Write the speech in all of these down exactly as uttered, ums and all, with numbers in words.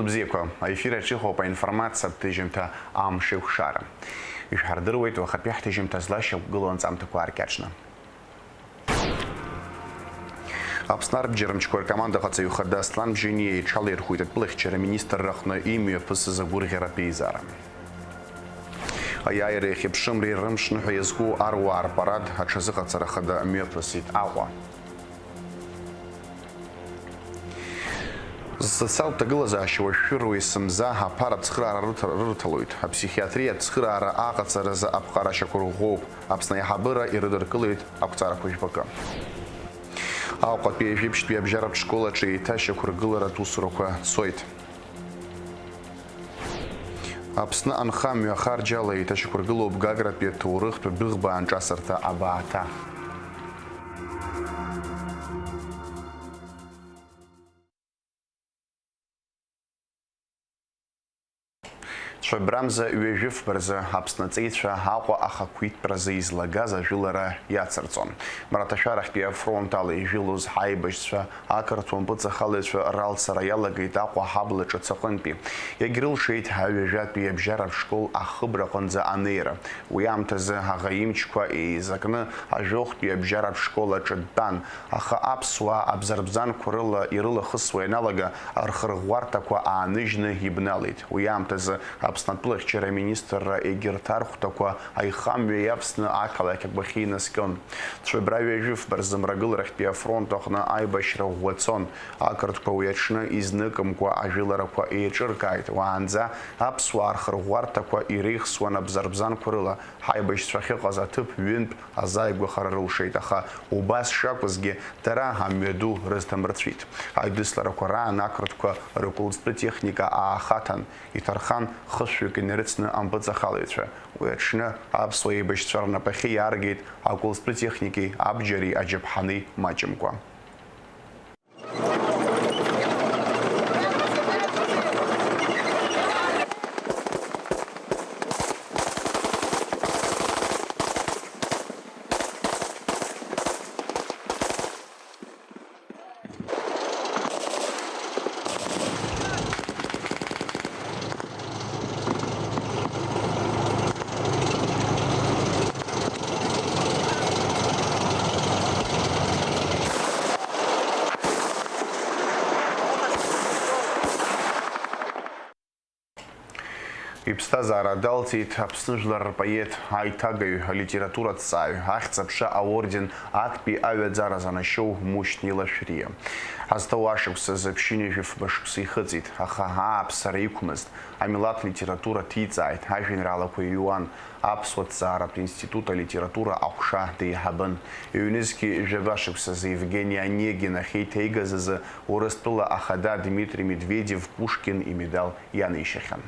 Бзиақәа, аефир аҿы иҟоуп аинформациатә ҭыжьымҭа Амшеикәшара. Ишәҳардыруеит уахатәи ҳҭыжьымҭа злашьақәгылоу анҵамҭақәа ааркьаҿны. Аԥсны арбџьармчқәа ркомандаҟаҵаҩ хада Аслан Бжьаниа иҽалаирхәит атәылахьчара аминистрра аҟны имҩаԥысыз агәырӷьаратә еизара. Аиааира иахьеиԥшымреи рымшныҳәа иазку аруаа рпарад аҽазыҟаҵара хада мҩаԥысит Аҟәа. Зсоциалтә ҭагылазаашьа уашәшәыруа есымза аԥара ацхыраара рыҭа-, рырҭалоит. Аԥсихиатриатә цхыраара аҟаҵаразы аԥҟара шьақәырӷәӷәоуп. Аԥсны аиҳабыра ирыдыркылеит ақәҵарақәа жәбакы. Аҟәатәи ажәеиԥшьтәи абжьаратә школ аҿы еиҭашьақәыргыларатә усурақәа цоит. Аԥсны анхамҩа ахарџьала еиҭашьақәыргылоуп Гагратәи аҭоурыхтә дәыӷба анҿасырҭа абааҭа. Цәыббрамза ҩажәи фба рзы Аԥсны аҵеицәа Аҟәа ахақәиҭтәразы излагаз ажәылара иацырҵон. Мраҭашәарахьтәи афронт ала ижәылоз ҳаибашьцәа ақырҭуа мпыҵахалаҩцәа ралцара иалагеит Аҟәа аҳабла ҿыц аҟынтәи. Иагьрылшеит аҩажәатәи абжьаратә школ ахыбра аҟынӡа анеира. Уи аамҭазы аӷа имчқәа еизакны ажәохәтәи абжьаратә школ аҿы дтәан, аха аԥсуаа абзарбзанқәа рыла ирылахысуа ианалага, рхырӷәӷәарҭақәа ааныжьны ибналеит. Уи аамҭазы Аԥсны атәылахьчара аминистрра егьырҭ архәҭақәа аихамҩа иавсны ақалақь агәахьы инаскьон. Цәыббра ҩажәи фба рзы Мрагыларахьтәи афронт аҟны аибашьра ӷәӷәа цон. Ақырҭқәа уи аҽны изныкымкәа ажәыларақәа еиҿыркааит. Уаанӡа аԥсуаа рхырӷәӷәарҭақәа иреихсуан абзарбзанқәа рыла. Ҳаибашьцәа ахьыҟаз аҭыԥ ҩынтә азааигәахара рылшеит, аха убас шакәызгьы, дара амҩаду рызҭамырцәит. Аидысларақәа раан ақырҭқәа рыкәылӡтәы техника аахаҭан, иҭархан хышәҩык инарыцны ампыҵахалаҩцәа. Уи аҽны аԥсуа еибашьцәа рнапахьы иааргеит акәылӡтәы техникеи абџьари аџьаԥҳани маҷымкәа. Иԥсҭазаара далҵит Аԥсны жәлар рпоет, аиҭагаҩ, алитератураҭҵааҩ, Ахьӡ-аԥша аорден актәи аҩаӡара занашьоу Мушьни Лашәриа. Ҳазҭоу ашықәсазы ԥшьынҩажәи фба шықәса ихыҵит, аха ааԥсара иқәмызт, амилаҭ литература ҭиҵааит, ажәеинраалақәа иҩуан, Аԥсуа ҭҵааратә институт алитература аҟәша деиҳабын. Ҩнызқьи жәаба шықәсазы Евгени Онегин ахьеиҭеигаз азы Урыстәыла ахада Дмитрий Медведев Пушкин имедал ианишьахьан.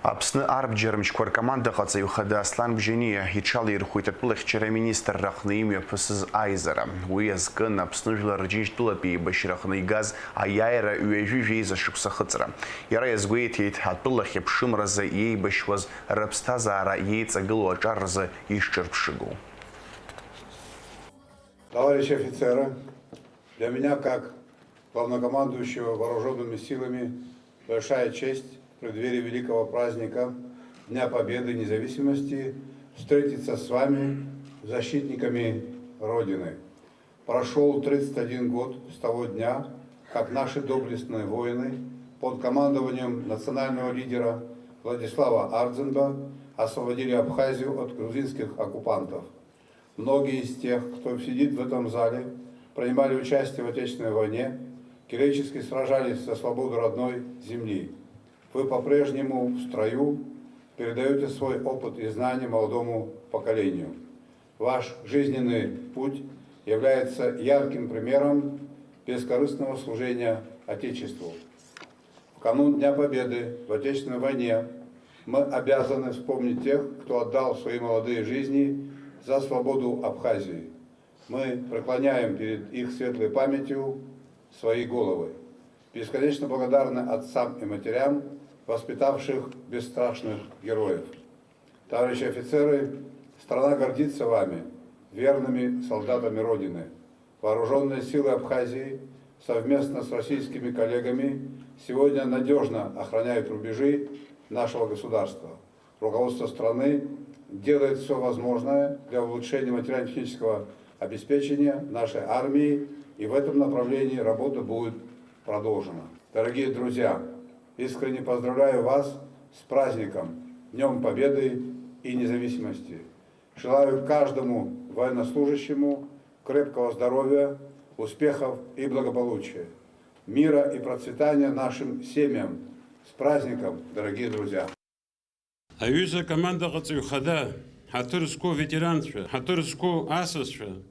Аԥсны арбџьармчқәа ркомандаҟаҵаҩ хада Аслан Бжьаниа иҽалаирхәеит атәылахьчара аминистрра аҟны имҩаԥысыз аизара. Уи азкын Аԥсны Жәлар Рџьынџьтәылатәи еибашьра аҟны игаз аиааира ҩажәи жәеиза шықәса ахыҵра. Иара иазгәеиҭеит атәылахь аԥшымразы иеибашьуаз рыԥсҭазаара иеиҵагылоу аҿар рзы ишҿырԥшыгоу. Товарищи офицеры, для меня, как главнокомандующего вооружёнными силами, большая честь в преддверии великого праздника, Дня Победы и Независимости, встретиться с вами, защитниками Родины. Прошёл тридцать один год с того дня, как наши доблестные воины под командованием национального лидера Владислава Ардзинба освободили Абхазию от грузинских оккупантов. Многие из тех, кто сидит в этом зале, принимали участие в Отечественной войне, героически сражались за свободу родной земли. Вы по-прежнему в строю, передаёте свой опыт и знания молодому поколению. Ваш жизненный путь является ярким примером бескорыстного служения Отечеству. В канун Дня Победы в Отечественной войне мы обязаны вспомнить тех, кто отдал свои молодые жизни за свободу Абхазии. Мы преклоняем перед их светлой памятью свои головы. Бесконечно благодарны отцам и матерям, воспитавших бесстрашных героев. Товарищи офицеры, страна гордится вами, верными солдатами Родины. Вооружённые силы Абхазии Совместно с российскими коллегами сегодня надёжно охраняют рубежи нашего государства. Руководство страны делает всё возможное для улучшения материально-технического обеспечения нашей армии, и в этом направлении работа будет продолжена. Дорогие друзья, искренне поздравляю вас с праздником, Днём Победы и Независимости! Желаю каждому военнослужащему крепкого здоровья, успехов и благополучия, мира и процветания нашим семьям. С праздником, дорогие друзья! Аҩыза акомандаҟаҵаҩ хада, ҳаҭыр зқәу аветеранцәа, ҳаҭыр зқәу асасцәа,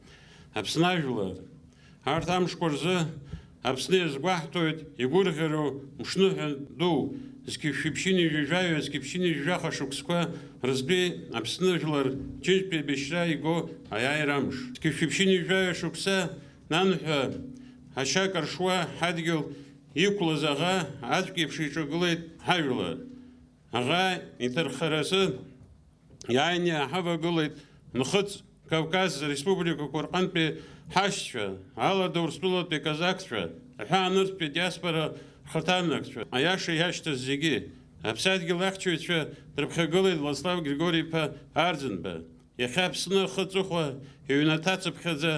Аԥсны ажәлар, арҭ амшқәа рзы Аԥсны иазгәаҳҭоит игәырӷьароу мшныҳәа ду, зқьи шәиԥшьыни жәаҩа, зқьи ԥшьыни жәаха шықәсқәа рзтәи Аԥсны жәлар џьынџьтәи абешьра иго аиааира амш. Зқьи шәиԥшьыни жәаҩа шықәса нанҳәа ашьа каршуа ҳадгьыл иқәлаз аӷа аӡәк еиԥш иҿагылеит ҳажәлар. Аӷа иҭархаразы иааины иааҳавагылеит Нхыҵ Кавказ республикақәа рҟынтәи ҳашьцәа, Алада Урыстәылатәи аказакцәа, аҳәаанырцәтәи адиаспора рхаҭарнакцәа, аиаша иашьҭаз зегьы, аԥсадгьыл ахьчаҩцәа дрыԥхьагылеит Владислав Григори-иԥа Арӡынба. Иахьа Аԥсны ахы аҵыхәа иҩнаҭацыԥхьаӡа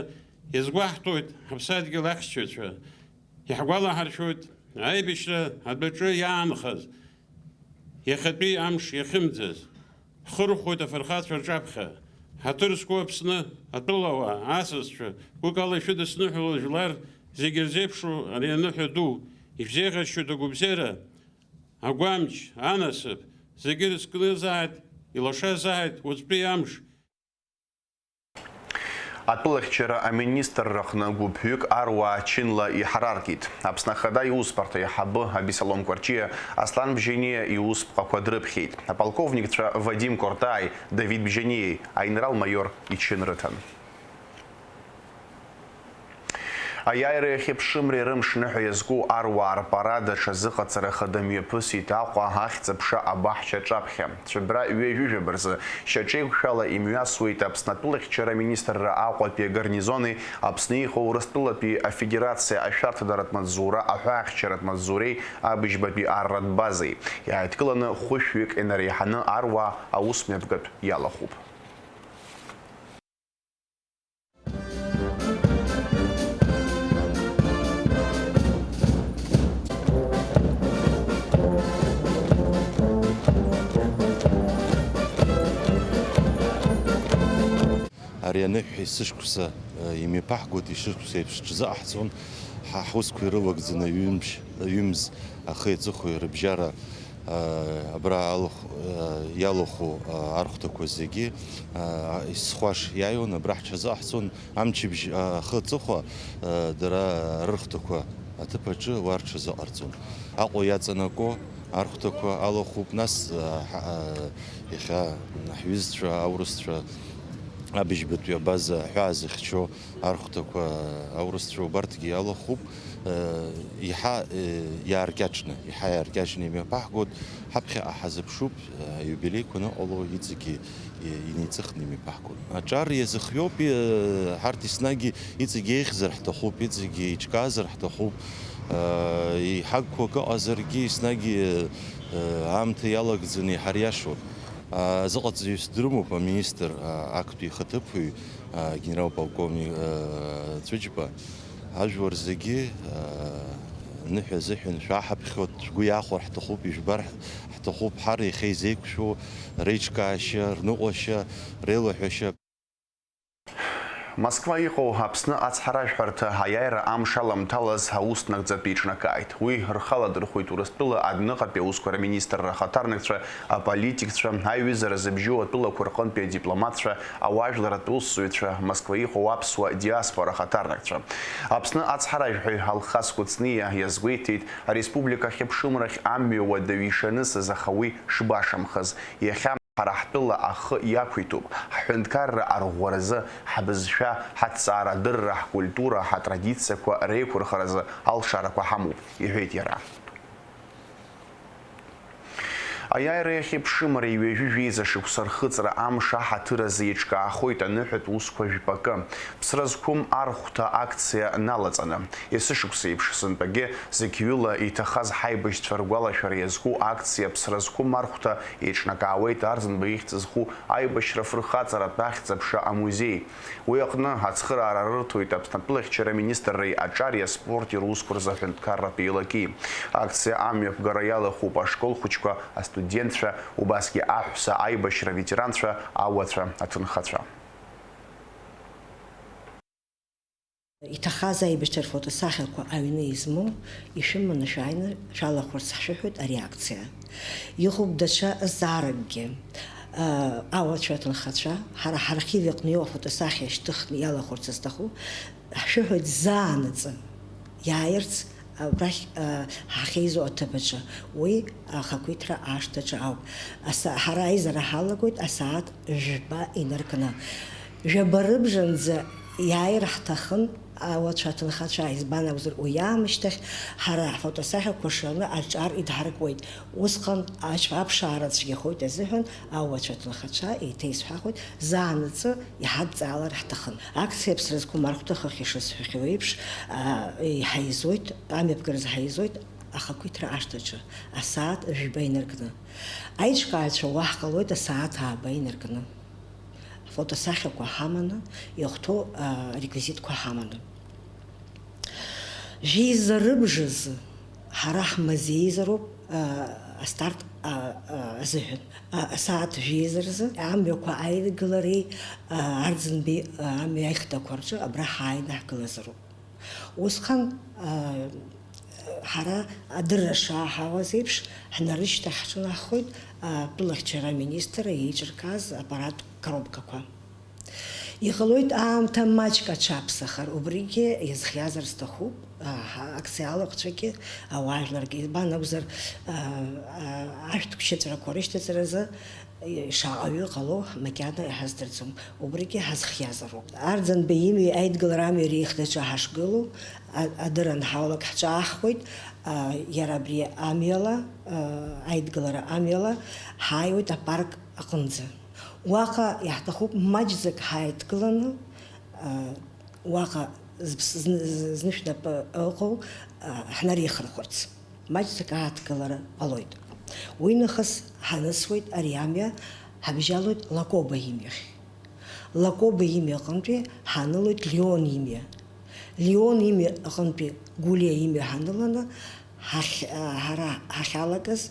иазгәаҳҭоит ҳаԥсадгьыл ахьчаҩцәа. Иаҳгәалаҳаршәоит аибашьра адәаҿы иаанхаз иахьатәи амш иахьымӡаз. Ҳхы рыхәоит афырхацәа рҿаԥхьа. Ҳаҭыр зқәу Аԥсны атәылауаа, асасцәа, гәыкала ишәыдысныҳәало жәлар зегьы ирзеиԥшу ари аныҳәа ду, ишәзеиӷьасшьоит агәабзиара, агәамч, анасыԥ, зегьы ирызкнызааит, илашазааит уаҵәтәи амш. Атәылахьчара аминистрраҟны гәыԥҩык аруаа чынла иҳараркит. Аԥсны Ахада иусбарҭа аиҳабы Абисалом Кәарҷиа Аслан Бжьаниа иусԥҟақәа дрыԥхьеит. Аполковникцәа Вадим Кортааи Давид Бжьаниеи аинрал-маиор ичын рыҭан. Аиааира иахьеиԥшымреи рымш ныҳәа иазку аруаа рпарад аҽазыҟаҵара хада мҩаԥысит Аҟәа ахьӡ-аԥша абаҳча аҿаԥхьа. Цәыббра ҩажәижәаба рзы шьаҿеиқәшәала имҩасуеит Аԥсны атәылахьчара аминистрра Аҟәатәи агарнизони Аԥсны иҟоу Урыстәылатәи Афедерациа ашәарҭадаратә маҵзура аҳәаахьчаратә маҵзуреи абыжьбатәи арратә базеи. Иааидкыланы хәышәҩык инареиҳаны аруаа аусмҩаԥгатә иалахәуп. Ари аныҳәа есышықәса, э, имҩаԥаҳгоит, ишышықәса еиԥш ҽазыҟаҳҵон. Ҳа ҳусқәа ирылагӡаны ҩымш, ҩымз ахи аҵыхәеи рыбжьара, э, абра алахә-, э, иалахәу, э, архәҭақәа зегьы, э, исхуаш иааиуан, абра ҳҽазыҟаҳҵон. Амчыбжь, а, ахы аҵыхәа, а, дара рырхәҭақәа аҭыԥ аҿы уа рҽазыҟарҵон. Аҟәа иаҵанаго архәҭақәа алахәуп, нас, а, ҳа-, а, иахьа ҳҩызцәа, аурысцәа, абыжьбатәи абаза аҳәаа зыхьчо архәҭақәа, аурысцәа убарҭгьы алахәуп. Еиҳа, е, иааркьаҿны, еиҳа иааркьаҿны имҩаԥаҳгоит. Ҳаԥхьаҟа ҳазыԥшуп, е, аиубилеиқәа аныҟало иҵегьы, е, инеиҵыхны имҩаԥаҳгоит. Аҿар иазыхиоуп, е, ҳарҭ еснагь иҵегьы еиӷьзар ҳҭахуп, иҵегьы еиҿкаазар ҳҭахуп. Е, иҳагқәа акы ыҟазаргьы, еснагь, е, е, аамҭа иалагӡаны иҳариашоит. Азыҟаҵаҩыс дрымоуп аминистр, а, актәи ихаҭыԥуаҩ, а, генерал-полковник, а, Цәыџьба. Ажәлар зегьы, а, ныҳәа азыҳәан шәааҳаԥхьоит, шәгәы иахәар ҳҭахуп, ижәбар ҳҭахуп, ҳар иахьа изеиқәшәо реиҿкаашьа, рныҟәашьа, реилаҳәашьа. Москва иҟоу Аԥсны ацҳаражәҳәарҭа аиааира амш аламҭалаз аус нагӡатәы иҿнакааит. Уи рхы аладырхәит Урыстәыла адәныҟатәи аусқәа рминистрра ахаҭарнакцәа, аполитикцәа, аиҩызара зыбжьоу атәылақәа рҟынтәи адипломатцәа, ауаажәларратә усзуҩцәа, Москва иҟоу аԥсуа диаспора ахаҭарнакцәа. Аԥсны ацҳаражәҳәаҩ Алхас Кәыҵниа иазгәеиҭеит, ареспублика ахьыԥшымрахь амҩа уадаҩ ишанысыз, аха уи шбашамхаз. Иахьа ҳара ҳтәыла ахы иақәиҭуп, ҳҳәынҭқарра арӷәӷәаразы, ҳбызшәа, ҳаҭҵаарадырра, ҳкультура, ҳатрадициақәа реиқәырхаразы алшарақәа ҳамоуп, иҳәеит иара. Аиааира иахьеиԥшым ари ҩажәи жәеиза шықәса рхыҵра амш аҳаҭыр азы еиҿкаахоит аныҳәатә усқәа жәпакы, ԥсра зқәым архәҭа акциа налаҵаны. Есышықәса еиԥш, сынтәагьы зықьҩыла иҭахаз ҳаибашьцәа ргәалашәара иазку акциа ԥсра зқәым архәҭа еиҿнакаауеит Арӡынба ихьӡ зху аибашьра фырхаҵаратә ахьӡ-аԥша амузеи. Уи аҟны ацхыраара рырҭоит Аԥсны атәылахьчара министрреи аҿари аспорти русқәа рзы аҳәынҭқарратә еилаки. Акциа амҩаԥгара иалахәуп ашкол хәыҷқәа, астудентцәа, убасгьы аҳәса аибашьра ветеранцәа, ауацәа, аҭынхацәа. Иҭахаз аибашьцәа рфотосахьақәа аҩны измоу ишәыманы шәааины шәалахәырц ҳшәыҳәоит ари акциа. Иҟоуп даҽа зҵааракгьы. Ауацәа, аҭынхацәа, ҳара ҳархив аҟны иоуа афотосахьа шьҭыхны иалахәырц зҭаху, ҳшәыҳәоит заанаҵы иааирц абрахь, ҳахьеизо аҭыԥ аҿы, уи ахақәиҭра ашҭаҿы ауп. Аса-, ҳара аизара ҳалагоит асааҭ жәба инаркны. Жәаба рыбжанӡа иааир ҳҭахын ауацәа, аҭынхацәа, избан акәзар, уи аамышьҭахь ҳара ҳфотосахьақәа шаны аҿар идҳаркуеит. Усҟан ач-, аԥшаара цәгьахоит азыҳәан, ауацәа, аҭынхацәа еиҭа исҳәахуеит, заанаҵы иҳадҵаалар ҳҭахын. Акциа аԥсра зқәым архәҭа хыхь ишысҳәахьоу еиԥш, а, иҳаизоит, амҩаԥгаразы ҳаизоит ахақәиҭра ашҭаҿы, асааҭ жәба инаркны. Аиҿкааҩцәа уа ҳҟалоит асааҭ ааба инаркны. Афотосахьақәа ҳаманы, иахәҭоу, а, реквизитқәа ҳаманы. Жәеиза рыбжазы ҳара ҳмазеизароуп, а, астарт, а, а, азыҳәан. А, асааҭ жәеиза рзы амҩақәа аидгылареи, а, Арӡынбеи, а, амҩа аихтақәа рҿы абра ҳааины ҳгылазароуп. Усҟан, а, ҳара адырра шааҳауаз еиԥш, ҳнарышьҭ-, ҳҿынаҳхоит, а, атәылахьчара аминистр еиҿыркааз аппараттә коробкақәа. Иҟалоит аамҭа маҷк аҽаԥсахар, убригьы иазхиазар сҭахуп, а, ҳа-, акциа алахәцәагьы, ауаажәларгьы, избан акәзар, а, а, ашәҭ қәшьыҵәрақәа рышьҭаҵаразы, э, шаҟаҩы ҟало макьана иҳаздырӡом, убригьы ҳазхиазароуп. Арӡынба имҩеи аидгылара амҩеи реихдаҿы ҳашгылоу, а-, адырра анҳаулак ҳҿаахуеит, а, иара абри амҩала, а, аидгылара амҩала ҳааиуеит апарк аҟынӡа. Уаҟа иаҳҭахуп маҷӡак ҳааидкыланы, а, уаҟа зыԥс-, зны-, зны шәнапы ыҟоу, а, ҳнареихырхәарц. Маҷӡак ааҭгылара ҟалоит. Уи нахыс ҳанысуеит ари амҩа, ҳабжьалоит Лакоба имҩахь. Лакоба имҩа аҟынтәи ҳанылоит Леон имҩа. Леон имҩа аҟынтәи Гулиа имҩа ҳаныланы, ҳахь-, ҳара ҳахьалагаз,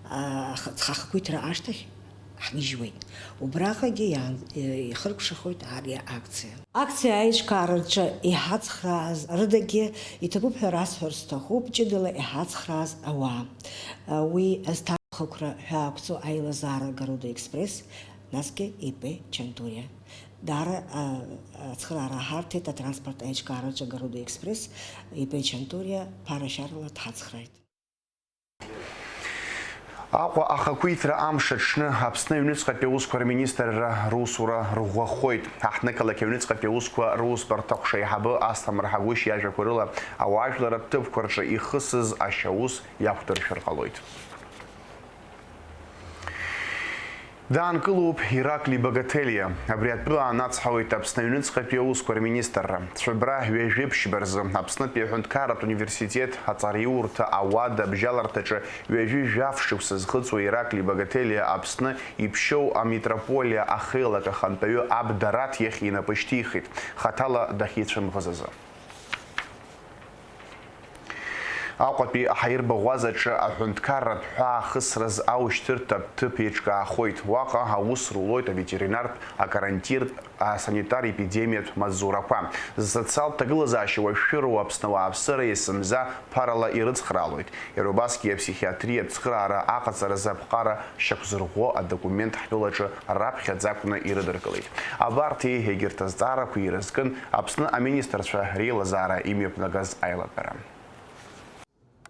а, х-, ҵхахақәиҭра ашьҭахь ҳгьежьуеит. Убраҟагьы иаан-, ихыркәшахоит ари акциа. Акциа аиҿкаараҿы иҳацхрааз рыдагьы иҭабуп ҳәа расҳәар сҭахуп, ҷыдала иҳацхрааз ауаа. Уи азҭаахықәра ҳәа ақәҵоу аилазаара Гаруда Експресс, насгьы И П Чантуриа. Даара, а, ацхыраара ҳарҭеит атранспорт аиҿкаараҿы Гаруда Експресс, И П Чантуриа ԥарашьарала дҳацхрааит. Аҟәа ахақәиҭра амш аҽны Аԥсны аҩныҵҟатәи аусқәа рминистрра русура рӷәӷәахоит. Аҳҭнықалақь аҩныҵҟатәи аусқәа русбарҭа аҟәша аиҳабы Асҭамыр Ҳагәышь иажәақәа рыла, ауаажәлар аҭыԥқәа рҿы ихысыз ашьаус иақәдыршәар ҟалоит. Даанкылоуп Иракли Багателиа. Абри атәы аанацҳауеит Аԥсны аҩныҵҟатәи аусқәа рминистрра. Цәыбра ҩажәи ԥшьба рзы Аԥснытәи аҳәынҭқарратә университет аҵараиурҭа ауада абжьаларҭаҿы ҩажәи жәаф шықәса зхыҵуа Иракли Багателиа Аԥсны иԥшьоу амитрополиа ахеилак ахантәаҩы аб Дараҭ иахь инапы шьҭихит, хаҭала дахьицәымӷыз азы. Аҟәатәи аҳаирбаӷәазаҿы аҳәынҭқарратә ҳәаахысраз аушьҭырҭатә ҭыԥ еиҿкаахоит. Уаҟа аус рулоит аветеринартә, акарантинтә, асанитар-епидемиатә маҵзурақәа. Зсоциалтә ҭагылазаашьа уашәшәыроу Аԥсны ауааԥсыра есымза ԥарала ирыцхраалоит. Иара убасгьы аԥсихиатриатә цхыраара аҟаҵаразы аԥҟара шьақәзырӷәӷәо адокумент ҳтәылаҿы раԥхьаӡа акәны ирыдыркылеит. Абарҭи егьырҭ азҵаарақәеи ирызкын Аԥсны аминистрцәа реилазаара имҩаԥнагаз аилатәара.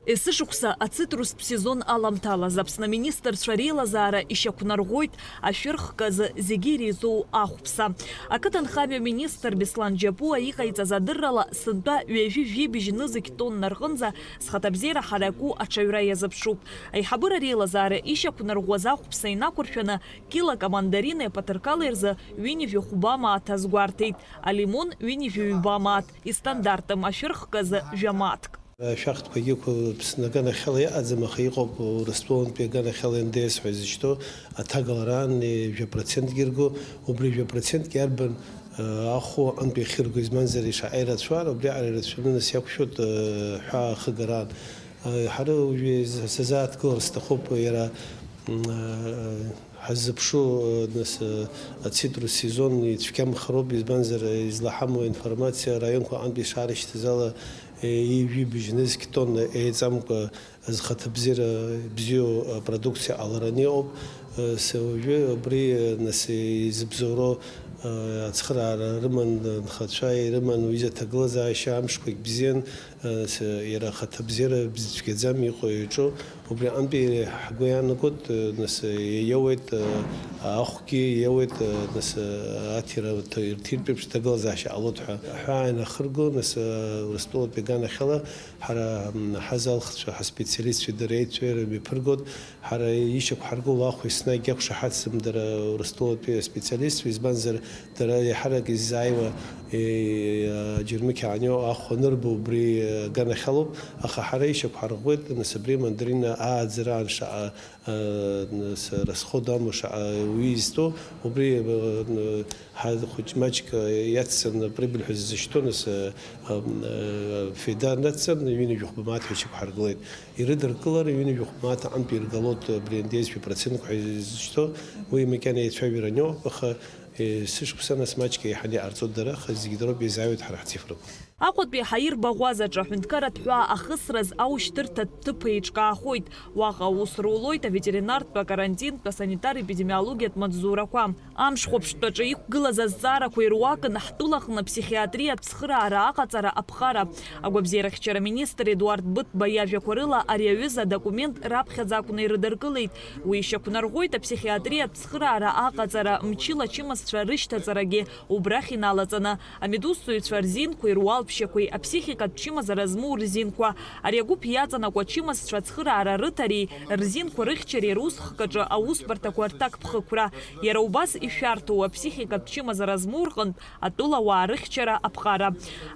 Есышықәса ацитрустә сезон аламҭалаз Аԥсны аминистрцәа реилазаара ишьақәнарӷәӷәоит ашәыр хкы азы зегьы иреизоу ахәԥса. Ақыҭанхамҩа министр Беслан Џьапуа иҟаиҵаз адыррала, сынтәа ҩажәи жәибжь нызқь тонна рҟынӡа зхаҭабзиара ҳараку аҽаҩра иазыԥшуп. Аиҳабыра реилазаара ишьақәнарӷәӷәаз ахәԥса инақәыршәаны, килак амандарини аԥаҭырқали рзы ҩынҩажәи хәба мааҭ азгәарҭеит, алимон ҩынҩажәи ҩба мааҭ, истандартым ашәыр хкы азы жәа мааҭк. Ашәахтәқәагьы ықәу Аԥсны аганахьала иҟаӡам, аха иҟоуп Урыстәылантәи аганахьала Н Д С ҳәа изышьҭоу аҭагалараан жәа процентгьы ирго, убри жәа процентгьы арбан, ахәы антәи ахьырго, изманзар ишаҟа ирацәан, убри аҟара ирацәаны нас иақәшәоит ҳәа ахыгараан. Ҳара уажәы сазааҭгылар сҭахуп иара, м, ҳаззыԥшу, нас, ацитрус сезон ицәгьамхароуп, избанзар, излаҳамоу аинформациа араионқәа аҟынтә ишаарышьҭыз ала, ҩажәи бжь нызқь тонна еиҵамкәа зхаҭабзиара бзиоу апродукциа ҟалараны иҟоуп. Уажәы убри, нас, изыбзоуроу ацхыраара рыман анхацәа, ирыман уи изы аҭагылазаашьа амшқәагь бзиан, иара ахаҭабзиара бзиа цәгьаӡам иҟоу иаҿу. Убри аҟынтәи ҳгәы иаанагоит, нас, иауеит, ахәгьы иауеит, нас, аҭира рҭиртә еиԥш аҭагылазаашьа ҟалоит ҳәа. Аҳәаа инахырго, нас, Урыстәылатәи аганахьала ҳара, ҳазалхцәа, ҳаспециалистцәеи дара еицәеи рымҩаԥыргоит. Ҳара ишьақәҳаргыло ахә еснагь иақәшаҳаҭӡам дара Урыстәылатәи аспециалистцәа, избанзар, дара еиҳарак иззааиуа, е, аџьармыкьа аанио ахә анырбо убри аганахьалоуп, аха ҳара ишьақәҳарӷәӷәеит, нас, абри амандарина ааӡараан шаҟа, а, нас, расход амоу шаҟа уи изҭо, убри, а, ҳа хәыҷ маҷк иацҵан, прибыль ҳәа ззышьҭоу, нас, а, а, феида нацҵан, ҩынҩажәи хәба мааҭ ҳәа ишьақәҳаргылеит. Ирыдыркылар, ҩынҩажәи хәба мааҭ аҟынтә иргалоит, абри Н Д С жәа процентк ҳәа изышьҭоу, уи макьана еицәажәара аниоуп, аха, е, сышықәса нас маҷк еиҳаны иҟарҵоит дара, аха зегь дроуп, еизааиуеит ҳара ҳцифрақәа. Аҟәатәи ҳаирбаӷәазаҿы аҳәынҭқарратә ҳәаа ахысраз аушьҭырҭатә ҭыԥ еиҿкаахоит. Уаҟа аус рулоит аветеринартә, акарантинтә, асанитар-епидемиологиатә маҵзурақәа. Амшхәаԥштәаҿы иқәгылаз азҵаарақәа ируакын ҳтәылаҟны аԥсихиатриатә цхыраара аҟаҵара аԥҟара. Агәабзиарахьчара министр Едуард Быҭәба иажәақәа рыла, ари аҩыза адокумент раԥхьаӡа акәны ирыдыркылеит. Уи ишьақәнарӷәӷәоит аԥсихиатриатә цхыраара аҟаҵара, мчыла ачымазцәа рышьҭаҵарагьы убрахь иналаҵаны, амедусҭҵаҩцәа рзинқәеи руалԥшьақәеи, аԥсихикатә чымазара змоу рзинқәа, ари агәыԥ иаҵанакуа ачымазцәа ацхыраара рыҭареи рзинқәа рыхьчареи русхкаҿы аусбарҭақәа рҭакԥхықәра, иара убас ишәарҭоу аԥсихикатә чымазара змоу рҟынтә атәылауаа рыхьчара аԥҟара.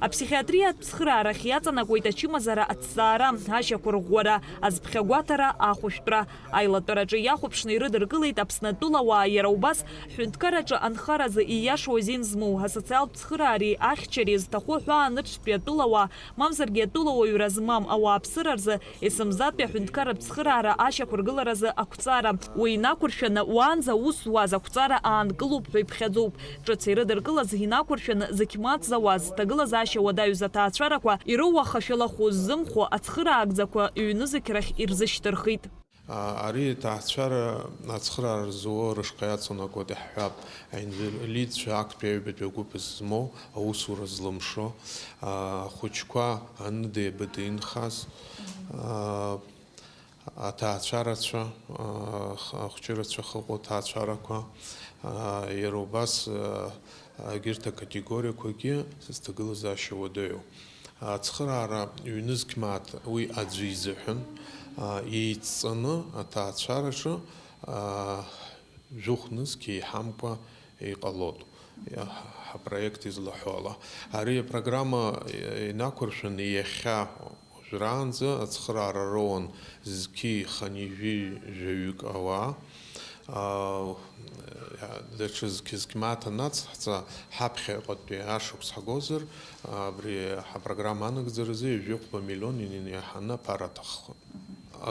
Аԥсихиатриатә цхыраарахь иаҵанакуеит ачымазара аҭҵаара, ашьақәырӷәӷәара, азԥхьагәаҭара, ахәышәтәра. Аилатәараҿы иахәаԥшны ирыдыркылеит Аԥсны атәылауаа, иара убас ҳҳәынҭқарраҿы анхаразы ииашоу азин змоу, асоциалтә цхыраареи ахьчареи зҭаху аҳәаанырцәтәи атәылауаа, мамзаргьы атәылауаҩра змам ауааԥсыра рзы есымзатәи аҳәынҭқарратә цхыраара ашьақәыргыларазы ақәҵара. Уи инақәыршәаны, уаанӡа аус зуаз ақәҵара аанкылоуп ҳәа иԥхьаӡоуп. Ҿыц ирыдыркылаз инақәыршәаны, зықьмаҵ зауаз, зҭагылазаашьа уадаҩыз аҭаацәарақәа ироуа ахашәалахә ззымхо ацхыраагӡақәа ҩнызқь рахь ирзышьҭырхит. А, ари аҭаацәара ацхыраара зуа рышҟа иаҵанакуеит, иаҳҳәап, аинвалидцәа актәи аҩбатәи агәыԥ змоу аусура злымшо, а, ахәыҷқәа аныдеи-абыдеи инхаз, а, аҭаацәарацәа, а, х-, ахәҷырацәа хыҟоу аҭаацәарақәа, а, иара убас, а, егьырҭ акатегориақәагьы зҭагылазаашьа уадаҩу. Ацхыраара ҩнызқь мааҭ уи аӡәы изыҳәан, а, еидҵаны аҭаацәараҿы, а, жәохә нызқь еиҳамкәа иҟалоит, иа-, ҳапроект излаҳәо ала. Ари апрограмма инақәыршәаны иахьа уажәраанӡа ацхыраара роуан зқьи хынҩажәи жәаҩык ауаа. Аа, даҽа зқьы-зқьы мааҭ анацҳҵа, ҳаԥхьаҟатәи ашықәс ҳгозар, абри ҳапрограмма анагӡаразы ҩажәи хәба миллион иаҳаны аԥара аҭаххоит.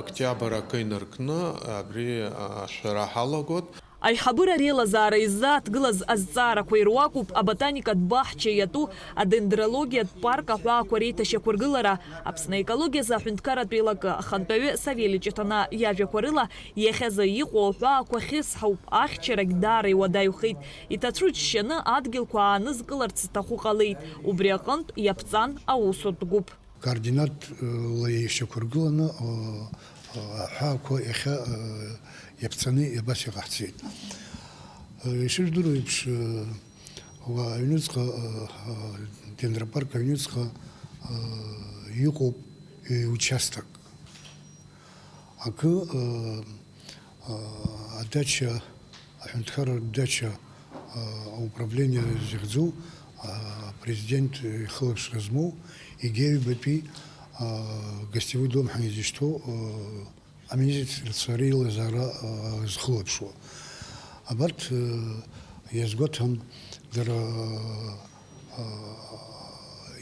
Октиабр акы инаркны абри ашәара ҳалагоит. Аиҳабыра реилазаара иззааҭгылаз азҵаарақәа ируакуп аботаникатә баҳча иатәу адендрологиатә парк аҳәаақәа реиҭашьақәыргылара, Аԥсны аекологиазы аҳәынҭқарратә еилакы ахантәаҩы Савели Ҷыҭанаа иажәақәа рыла, иахьазы иҟоу аҳәаақәа хьысҳауп, ахьчарагь даара иуадаҩхеит. Иҭацәу џьшьаны адгьылқәа аанызкыларц зҭаху ҟалеит. Убри аҟынтә иаԥҵан аусутә гәыԥ. Координатла ишьақәыргыланы, а, а, аҳәаақәа иахьа, а, иаԥҵаны абас иҟаҳҵеит. А, ишыжәдыруа еиԥш, а, уа аҩныҵҟа, а, а, Денропарк аҩныҵҟа, а, иҟоуп ҩ-участок. Акы, а, а, адача, аҳәынҭқарратә дача, а, ауправление захьӡу, а, апрезидент ихылаԥшра змоу, егьи аҩбатәи, а, гостевой дом ҳәа изышьҭоу, а, аминистрцәа реилазаара, а, зхылаԥшуа. Абарҭ, а, иазгәаҭан, дара, а,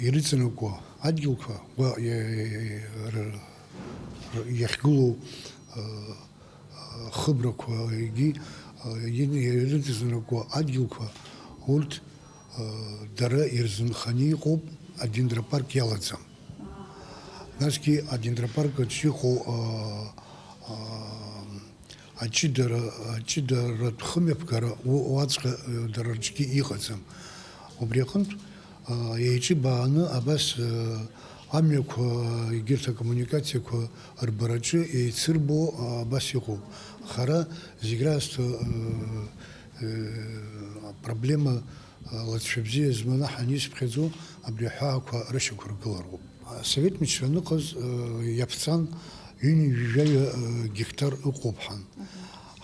ирыҵанакуа адгьылқәа, гәа-, иа-, иа-, р-, р-, иахьгылоу, а, хыбрақәа, егьи, а, ин-, ирыҵанакуа адгьылқәа, урҭ, а, дара ирзынханы иҟоуп, адендропарк иалаӡам. Насгьы адендропарк аҿы иҟоу, а, а, аҷыдара, аҷыдаратә хымҩаԥгара у-, уаҵәҟьа, э, дара рҿгьы иҟаӡам. Убри аҟынтә, а, еиҿыбааны абас, э, амҩақәа, егьырҭ акоммуникациақәа рбараҿы еицырбо, а, абас иҟоуп. Хара зегь раасҭа, э, э, апроблема, а, лҵшәа бзиа зманы ҳанисԥхьаӡо абри аҳәаақәа рышьақәыргылароуп. Асовет мчра аныҟаз, э, иаԥҵан ҩынҩажәаҩа, э, гектар ыҟоуп ҳәан.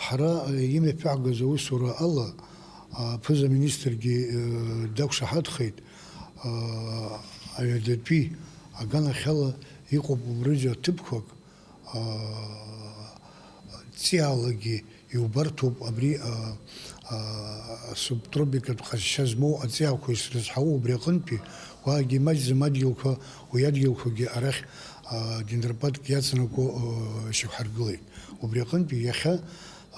Ҳара, э, имҩаԥаагаз аусура ала, а, аԥыза-министргьы, э, дақәшаҳаҭхеит, а, аҩадатәи аганахьала иҟоуп убрыжәы аҭыԥқәак, а, ҵиаалагьы иубарҭоуп абри, а, а, асубтропикатә ҟазшьа змоу аҵиаақәа исрызҳауа убри аҟынтәи, уаагьы имаҷӡам адгьылқәа, уи адгьылқәагьы арахь, а, дендропарк иаҵанакуа, а, шьақәҳаргылеит. Убри аҟынтәи иахьа,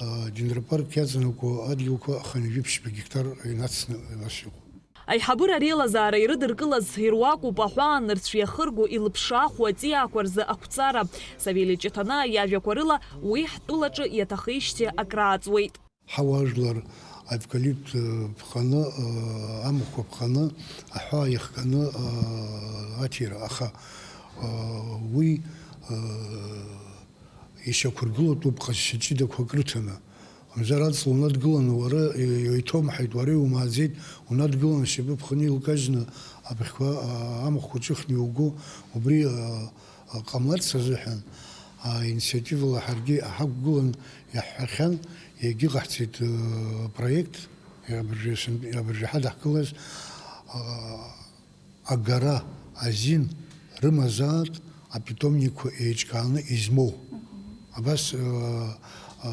а, дендропарк иаҵанакуа адгьылқәа хынҩажәи ԥшьба гектар инацны абас иҟоуп. Аиҳабыра реилазаара ирыдыркылаз ируакуп аҳәаанырцә иахырго илыԥшааху аҵиаақәа рзы ақәҵара. Савели Ҷыҭанаа иажәақәа рыла, уи ҳтәылаҿы иаҭахеижьҭеи акрааҵуеит. Ҳауаажәлар аевкалипт, э, ԥҟаны, э, амахәқәа ԥҟаны, аҳәаа иахганы, э, аҭира, аха, э, уи, э, ишьақәыргылатәуп ҟазшьа ҷыдақәак рыҭаны. Мамзар аҵла унадгыланы уара, э, иуеиҭомҳаит, уара иумааӡеит, унадгыланы шьапы ԥхыны илкажьны абыӷьқәа, а, амахәқәа ҿыхны иуго, убри, а, а, ҟамларц азыҳәан, а, инициативала ҳаргьы ҳақәгылан иаҳҳәахьан, егьыҟаҳҵеит, э, проект, абыржәы сынтә-, абыржәы ҳадаҳкылаз, а, агара азин рымазаат апитомникқәа еиҿкааны измоу. Абас, э, э,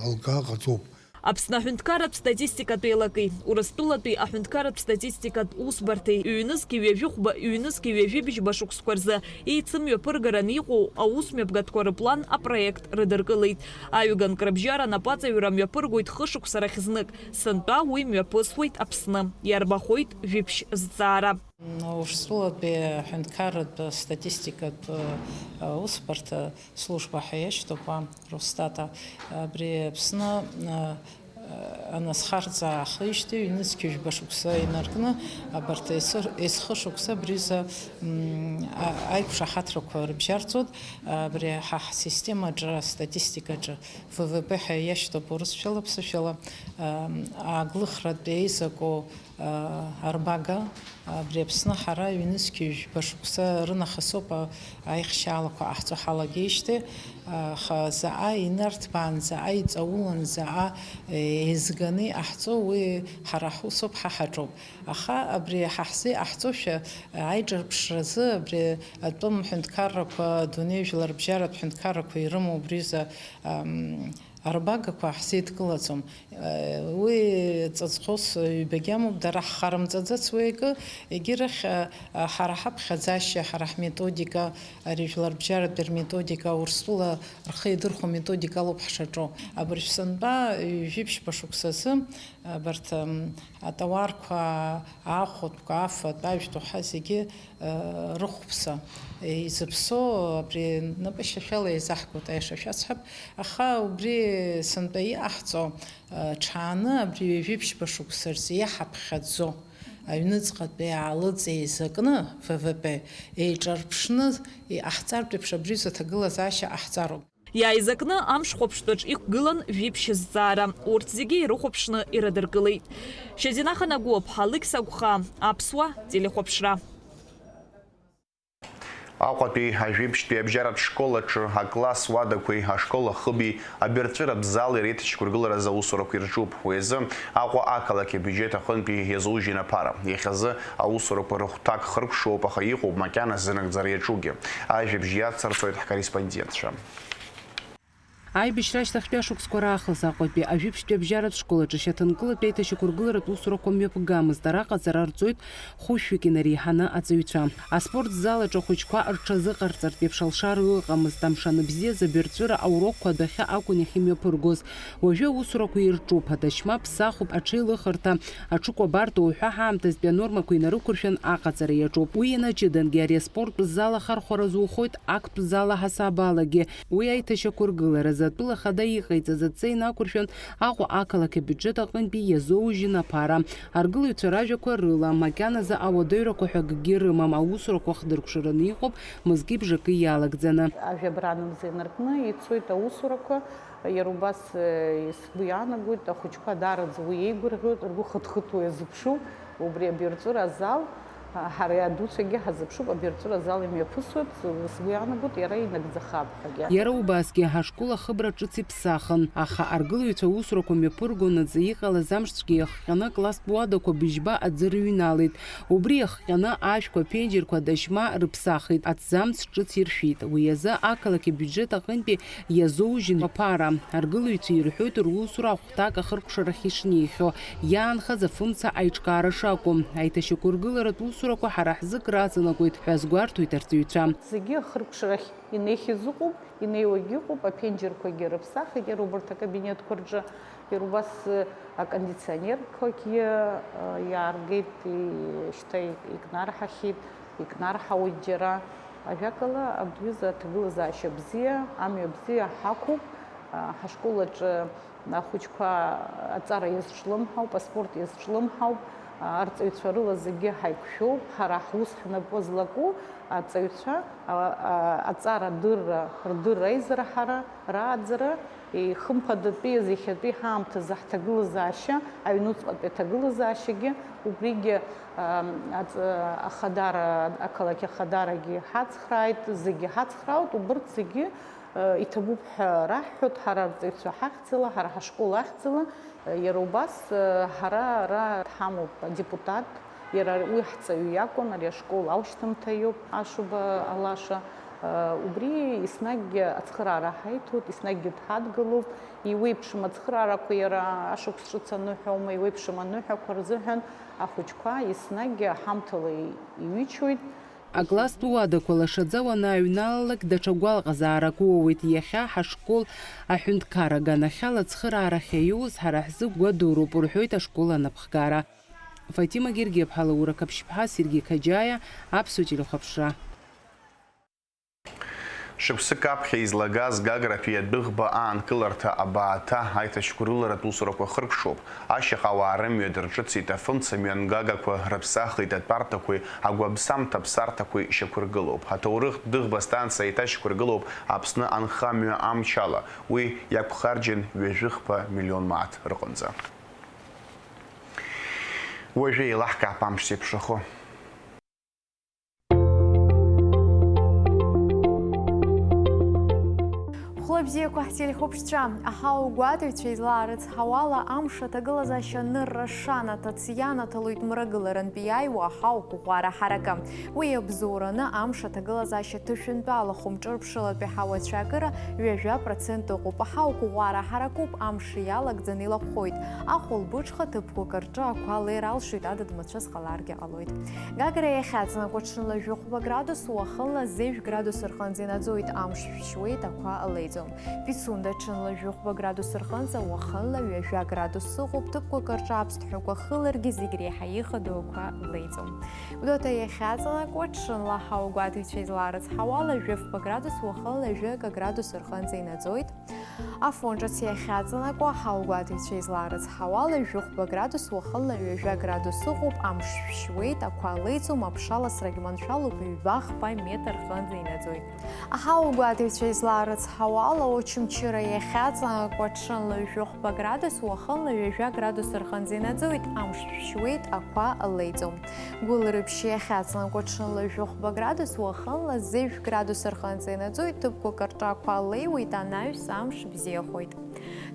алкаа ҟаҵоуп. Аԥсны аҳәынҭқарратә статистикатә еилакеи Урыстәылатәи аҳәынҭқарратә статистикатә усбарҭеи ҩнызқьи ҩажәихәба, ҩнызқьи ҩажәибжьба шықәсқәа рзы еицымҩаԥыргараны иҟоу аусмҩаԥгатәқәа рыплан апроект рыдыркылеит. Аҩганк рыбжьара анапаҵаҩра мҩаԥыргоит хышықәса рахь знык, сынтәа уи мҩаԥысуеит Аԥсны. Иарбахоит жәиԥшь зҵаара. Урыстәылатәи аҳәынҭқарратә статистикатә, э, усбарҭа служба ҳәа иашьҭоуп, а, Росстата. Абри Аԥсны, э, э, аназхарҵа аахижьҭеи ҩнызқьи жәба шықәса инаркны, абарҭ есыр-, есхы шықәса абриза, м, а-, аиқәшаҳаҭрақәа рыбжьарҵоит. Абри ҳа ҳсистемаҿы, астатистикаҿы, В В П ҳәа иашьҭоуп урысшәала, ԥсышәала, ам, ааглыхратә еизаку, а, арбага, абри Аԥсны ҳара ҩнызқьи жәба шықәса рынахысоуп, а, аихшьаалақәа ҟаҳҵо ҳалагеижьҭеи, а, аха заҟа инарҭбаан, заҟа иҵаулан, заҟа, е, еизганы иҟаҳҵо, уи ҳара ҳусоуп, ҳа ҳаҿоуп. Аха абри ҳа ҳзы иҟаҳҵошәа, а, аиҿырԥшразы абри атәым ҳәынҭқаррақәа, адунеи жәларбжьаратә ҳәынҭқаррақәа ирымоу убриза, ам, арбагақәа ҳзеидкылаӡом. Уи ҵаҵӷәыс ҩбагьы амоуп, дара ҳхарымҵаӡац уи акы, егьирахь, ҳара ҳаԥхьаӡашьа, ҳара ҳметодика, ари жәларбжьаратәи рметодика, Урыстәыла рхы иадырхәо методика алоуп ҳшаҿу. Абыржә сынтәа ҩажәи ԥшьба шықәсазы абарҭ, м, атауарқәа, ахәатәқәа, афатә, ажәтә уҳәа зегьы, э, рыхәԥса, э, изыԥсоу абри напышьашәала еизаҳгоит, аиаша шәасҳәап, аха убри сынтәа иҟаҳҵо, э, ҽааны абри ҩажәи ԥшьба шықәса рзы иаҳаԥхьаӡо, Аҩныҵҟатәи аалыҵ еизакны, В В П еиҿарԥшны иҟаҳҵартә еиԥш абри аҩыза аҭагылазаашьа ҟаҳҵароуп. Иааизакны амшхәаԥштәаҿ иқәгылан жәиԥшь зҵаара. Урҭ зегьы ирыхәаԥшны ирыдыркылеит. Шьазина Ханагәыаԥҳа, Алықьса Агәхаа, Аԥсуа телехәаԥшра. Аҟәатәи ажәибжьтәи абжьаратә школ аҿы акласс уадақәеи ашкол ахыби абырҵәыратә зали реиҭашьақәыргыларазы аусурақәа ирҿуп. Уи азы Аҟәа ақалақь абиуџьет аҟынтәи иазужьын аԥара. Иахьазы аусурақәа рыхәҭак хыркәшоуп, аха иҟоуп макьана зынагӡара иаҿугьы. Ажәабжь иацырҵоит ҳкорреспондентцәа. Аибашьра ашьҭахьтәи ашықәсқәа раахыс Аҟәатәи ажәибжьтәи абжьаратә школ аҿы шьаҭанкылатәи аиҭашьақәыргыларатә усурақәа мҩаԥгамызт, араҟа аҵара рҵоит хәышәҩык инареиҳаны аҵаҩцәа. Аспорт зал аҿы ахәыҷқәа рҽазыҟарҵартә еиԥш алшара ыҟамызт, амш анбзиаз абырҵәыра аурокқәа адәахьы акәын иахьымҩаԥыргоз. Уажәы аусурақәа ирҿуп, адашьма ԥсахуп, аҽеилыхырҭа, аҽыкәабарҭа уҳәа ҳаамҭазтәи анормақәа инарықәыршәан аҟаҵара иаҿуп. Уи ианаҷыдангьы ари аспорттә зал ахархәара азухоит актә зал аҳасабалагьы. Уи аиҭашьақәыргыларазы атәыла ахада иҟаиҵаз адҵа инақәыршәан, Аҟәа ақалақь абиуџьет аҟынтәи иазоужьын аԥара. Аргылаҩцәа ражәақәа рыла, макьаназы ауадаҩрақәа ҳәа акгьы рымам, аусурақәа хдыркәшараны иҟоуп, мызки бжаки иалагӡаны. Ажәабран мза инаркны ицоит аусурақәа, иара убас, э, сгәы иаанагоит, ахәыҷқәа даараӡа уи еигәырӷьоит, ргәы хыҭхыҭуа иазыԥшу, убри абирҵәыра азал. Ҳара адуцәагьы ҳазыԥшуп, абирҵәыра азал имҩаԥысуеит, сгәы иаанагоит, иара инагӡахап ҳәагьы. Иара убасгьы ҳашкол ахыбра ҿыц иԥсахын, аха аргылаҩцәа аусурақәа мҩаԥырго наӡа иҟалаз амшцәгьа иахҟьаны акласстә уадақәа быжьба аӡы рыҩналеит. Убри иахҟьаны ашәқәа, аԥенџьырқәа, адашьма рыԥсахит, аҭӡамц ҿыц иршәит. Уи азы ақалақь абиуџьет аҟынтәи иазоужьын аԥара. Аргылаҩцәа ирҳәоит русура ҭак ахыркәшарахь ишнеихьоу, иаанхаз афымца аиҿкаара шакәу. Аиҭашьақәыргыларатә усурақәа ҳара ҳзы краҵанакуеит ҳәа азгәарҭоит арҵаҩцәа. Зегьы ахыркәшарахь инеихьаз ыҟоуп, инеиуагьы ыҟоуп, аԥенџьырқәагьы рыԥсахит, иара убарҭ акабинетқәа рҿы, иара убас, э, акондиционерқәагьы, э, иааргеит, и-, шьҭа ик-, икнарҳахьеит, икнарҳауеит џьара. Ажәакала, абри аҩыза аҭагылазаашьа бзиа, амҩа бзиа ҳақәуп, э, ҳашкол аҿы Ахәыҷқәа аҵара иазҿлымҳауп, аспорт иазҿлымҳауп, арҵаҩцәа рыла зегьы ҳаиқәшәоуп, ҳара ҳус ҳнапы злаку аҵаҩцәа, а, а, аҵара адырра, рдырра аизара ҳара, рааӡара, ихымԥадатәи иахьатәи ҳаамҭазы ҳҭагылазаашьа, аҩнуҵҟатәи аҭагылазаашьагьы, убригьы, а, аҵ-, ахадара, ақалақь ахадарагьы ҳацхрааит, зегьы ҳацхраауеит, убырҭ зегьы Иҭабуп ҳәа раҳҳәоит, ҳара арҵаҩцәа ҳахьӡала, ҳара ҳашкол ахьӡала. Иара убас, ҳара ара дҳамоуп адепутат, иара уи ҳҵаҩы иакәын, ари ашкол аушьҭымҭа иоуп, Ашәба Алаша. Убри еснагь ацхыраара ҳаиҭоит, еснагьгьы дҳадгылоуп. Иуеиԥшым ацхыраарақәа иара ашықәс ҿыц аныҳәа аума, иуеиԥшым аныҳәақәа рзыҳәан ахәыҷқәа еснагь ҳамҭала иҩычоит. Акласстә уадақәа лашаӡа уанааҩналалак, даҽа гәалаҟазаарак уоуеит, иахьа ҳашкол аҳәынҭқарра аганахьала ацхыраара ахьаиуз ҳара ҳзы гәадуроуп, рҳәоит ашкол анапхгара. Фатима Гергиаԥҳа, Лаура Қаԥшьԥҳа, Сергеи Қаџьаиа, Аԥсуа телехәаԥшра. Шықәсык аԥхьа излагаз Гагратәи адәыӷба аанкыларҭа абааҭа аиҭашьақәыргыларатә усурақәа хыркәшоуп. Ашьаҟауаа рымҩа дырҿыцит, афымца мҩангагақәа рыԥсахит, атәарҭақәеи агәабзамҭа ԥсарҭақәеи шьақәыргылоуп. Аҭоурыхтә дәыӷба станциа еиҭашьақәыргылоуп Аԥсны анхамҩа амчала. Уи иақәхарџьын ҩажәихԥа миллион мааҭ рҟынӡа. Уажәы еилаҳкаап амш зеиԥшрахо. Хәла бзиақәа ҳтелехәаԥшцәа, аҳауа гәаҭаҩцәа излаарыцҳауала, амш аҭагылазаашьа анырра шанаҭац ианаҭалоит мрагыларантә иааиуа аҳауа қәыӷәӷәара ҳаракы. Уи иабзоураны амш аҭагылазаашьа ҭышәынтәалахәы мҿырԥшылатәи ҳауа ацәаакыра ҩажәа процент ыҟоуп. Аҳауа қәыӷәӷәара ҳаракуп, амш иалагӡаны илаԥхоит. Ахәылбыҽха ҭыԥқәак рҿы ақәа леир алшоит, адыд мацәыс ҟаларгьы ҟалоит. Гагра иахьаҵанакуа ҽынла жәохәба градус, уахынла зежә градус рҟынӡа инаӡоит, амш шәшьуеит, ақәа леиӡом. Пицунда ҽынла жәохәба градус рҟынӡа, уахынла ҩажәа градус ыҟоуп, ҭыԥқәак рҿы аԥсҭҳәақәа хыларгьы зегь реиҳа ихадоу ақәа леиӡом. Гәдоуҭа иахьаҵанакуа ҽынла ҳауа гәаҭаҩцәа излаарыцҳауа ла жәафба градус, уахынла ҩажәа градус рҟынӡа инаӡоит. Афон ҿыц иахьаҵанакуа ҳауа гәаҭаҩцәа излаарыцҳауа ла жәохәба градус, уахынла ҩажәа градус ыҟоуп, амш шәшьуеит, ақәа леиӡом, аԥшаласрагь маншәалоуп, ҩба-хԥа метр рҟынӡа инаӡоит. Аҳауа гәаҭаҩцәа излаарыцҳауа ала, Очамчыра иахьаҵанакуа ҽынла жәохәба градус, уахынла ҩажәа градус рҟынӡа инаӡоит, амш шәшьуеит, ақәа леиӡом. Гәылрыԥшь иахьаҵанакуа ҽынла жәохәба градус, уахынла зежә градус рҟынӡа инаӡоит, ҭыԥқәак рҿы ақәа леиуеит, анаҩс амш бзиахоит.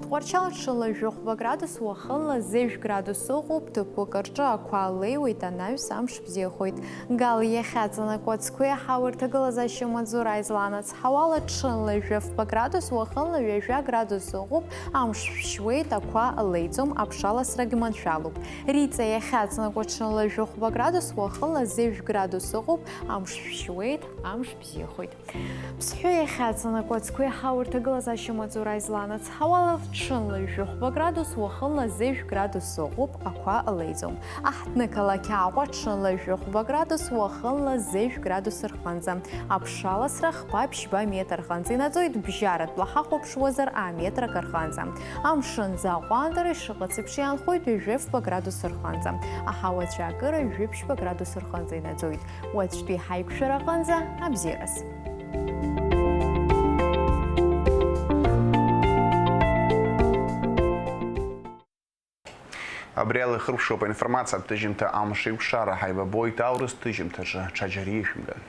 Тҟәарчал ҽынла жәохәба градус, уахынла зежә градус ыҟоуп, ҭыԥқәак рҿы ақәа леиуеит, анаҩс амш бзиахоит. Гал иахьаҵанакуа ацқәеи аҳауеи рҭагылазаашьа маҵзура излаанацҳауа ала, ҽынла жәафба градус, уахынла ҩажәа градус ыҟоуп, амш шәшьуеит, ақәа леиӡом, аԥшаласрагь маншәалоуп. Риҵа иахьаҵанакуа ҽынла жәохәба градус, уахынла зежә градус ыҟоуп, амш шәшьуеит, амш бзиахоит. Ԥсҳәы иахьаҵанакуа ацқәеи аҳауеи рҭагылазаашьа маҵзура излаанацҳауа ала, ҽынла жәохәба градус, уахынла зежә градус ыҟоуп, ақәа леиӡом. Аҳҭнықалақь Аҟәа ҽынла жәохәба градус, уахынла зежә градус рҟынӡа. Аԥшаласра хԥа-ԥшьба метр рҟынӡа инаӡоит, бжьаратәла ҳахәаԥшуазар аметр акы рҟынӡа. Амшын аӡы аҟәандара ишыҟац еиԥш иаанхоит ҩажәи фба градус рҟынӡа. Аҳауа ацәаакыра ҩажәи ԥшьба градус рҟынӡа инаӡоит. Уаҵәтәи ҳаиқәшәара аҟынӡа абзиараз. Абри ала ихыркәшоуп аинформациатә ҭыжьымҭа Амш еиқәшара. Ҳаибабоит аурыс ҭыжьымҭаҿы. Ҽаџьара ишәымган.